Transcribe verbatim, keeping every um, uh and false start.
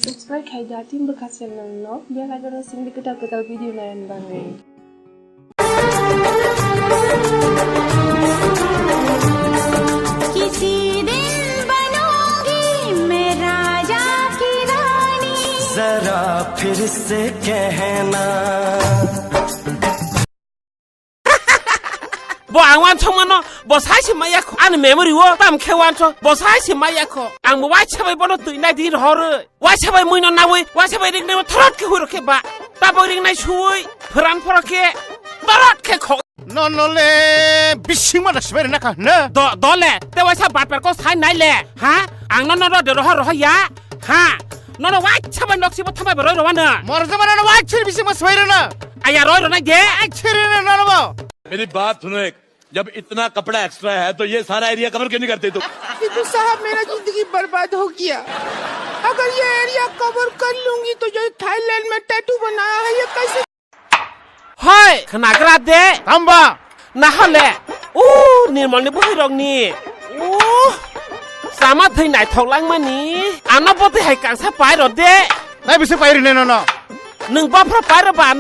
Subscribe khai da tin bwkha channel no, bell icon no singdi kwtal kwtal video naiyan bagwi. किसी दिन बनूंगी मैं राजा की रानी। जरा फिर से कहना। Bo ang wansok mano, bo sai se maya kho. Ani memory o tam khe wansok, bo sai se maya kho. Ang bo waisa bai bono twi nai di rohor. Waisa bai mui no nawi, waisa bai ring nai thorot khe huro khe ba. Ta bo ring nai sui, phuran phoro khe, torot khe kho. No, no le, bising ma da sibai rena ka, ne? Do, do le, te waisa bat par ko sai nai le, ha? Ang no no ro de rohor rohor ya, ha? No no waisa bai nok si bo thambai bo roi ro wa na. Mor jama no waisa bising ma sibai rena. Aya roi ro nai de. Ai chiri na no no bo. मेरी बात सुनो एक, जब इतना कपड़ा एक्स्ट्रा है तो ये सारा एरिया कवर क्यों नहीं करते तुम? टीपू साहब, मेरा जिंदगी बर्बाद हो गया। अगर ये एरिया कवर कर लूंगी तो जो थाईलैंड में टैटू बनाया है, ये कैसे? Hoi, khnagra de. Tamba. Nahale. U, Nirmal ni bwhwi rok ni. U, sama thwi naithok langmani. Ano bwtwi hai kansa pai ro de. Nai bisi pai rine no no. Nwng bophra pai ro ba.